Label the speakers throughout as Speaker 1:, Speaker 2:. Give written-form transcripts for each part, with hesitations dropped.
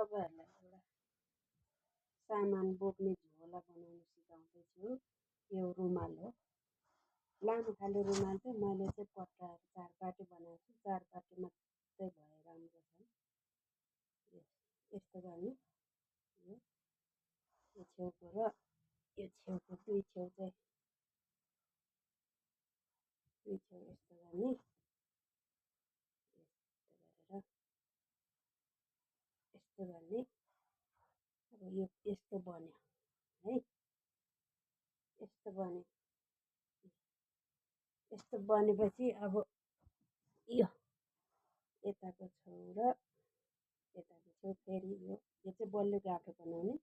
Speaker 1: तपाईहरुलाई एउटा सामान बोक्ने झोला बनाउन सिकाउँदैछु। यो रुमाल हो, लामो खाले रुमाल चाहिँ मैले चाहिँ पट्टाएर 4 पाटे बनाएको छु। 4 पाटे मात्रै भए राम्रो छ। यस्तो गर्ने, यो छेउको र यो छेउको दुई छेउ चाहिँ यस्तो गर्ने, यस्तो गर्ने। अब यो यस्तो बन्यो है, यस्तो बन्यो। यस्तो बनेपछि अब यो यताको छेउ र यताको छेउ फेरि यो चाहिँ बलियो गाँठो बनाउने।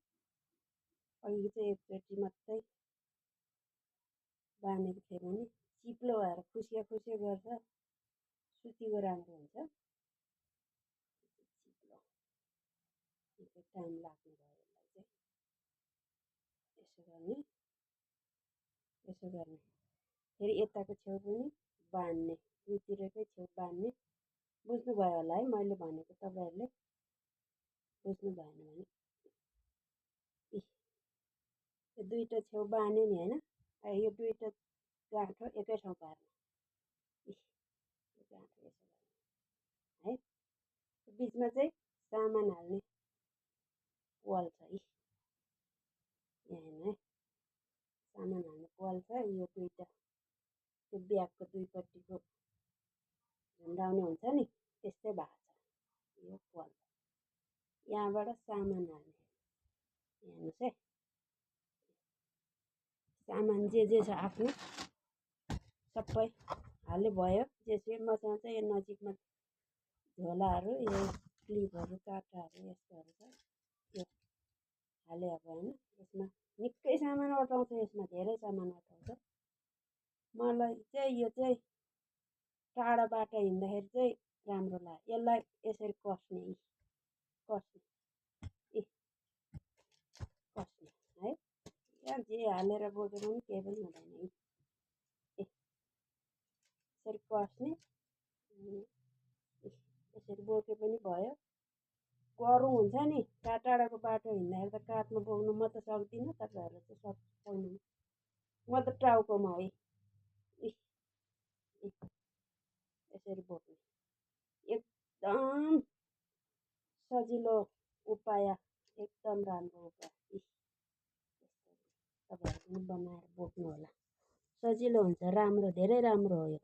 Speaker 1: अघि चाहिँ एकचोटि मात्रै बाँधेको थियो भने चिप्लो भएर खुसिया गर्छ, सुतीको राम्रो हुन्छ। चिप्लो टाइम लाग्ने भयो यसलाई चाहिँ यसो गर्ने, यसो गर्ने। फेरि यताको छेउ पनि बाँध्ने, दुईतिरकै छेउ बाँध्ने। बुझ्नुभयो होला है मैले भनेको, तपाईहरुले बुझ्नु भएन भने यो दुईटा छेउ बाँध्यो नि हैन। यो दुईटा गाँठो एकै ठाउँ पार्ने, यो गाँठो यसो गर्ने है। बिचमा चाहिँ सामान हाल्ने प्वाल छ, यहाँ हेर्नु है, सामान हाल्ने प्वाल छ। यो दुईटा त्यो ब्यागको दुईपट्टिको झुन्डाउने हुन्छ नि, त्यस्तै भएको छ यो प्वाल। यहाँबाट सामान हाल्ने, हेर्नुहोस् है, सामान जे छ आफ्नो सबै हाले भयो। जे मसँग चाहिँ यो नजिकमा झोलाहरू, यो क्लिपहरू, काँटाहरू यस्तोहरू छ, यो हाले अब होइन। यसमा निकै सामान अटाउँछ, यसमा धेरै सामान अटाउँछ। मलाई चाहिँ यो चाहिँ टाढा बाटो हिँड्दाखेरि चाहिँ राम्रो लाग्यो। यसलाई यसरी कस्ने, कस्ने है। यहाँ जे हालेर बोकेर पनि केही पनि हुँदैन। यसरी कस्ने, यसरी बोके पनि भयो। गह्रौँ हुन्छ नि, टाढाको बाटो हिँड्दाखेरि त काँधमा बोक्नु म त सक्दिनँ, तपाईँहरूले चाहिँ सक्नु। म त टाउकोमा हो, यसरी बोक्ने एकदम सजिलो उपाय, एकदम राम्रो उपाय। तपाईँहरू पनि बनाएर बोक्नु होला, सजिलो हुन्छ, राम्रो, धेरै राम्रो हो यो।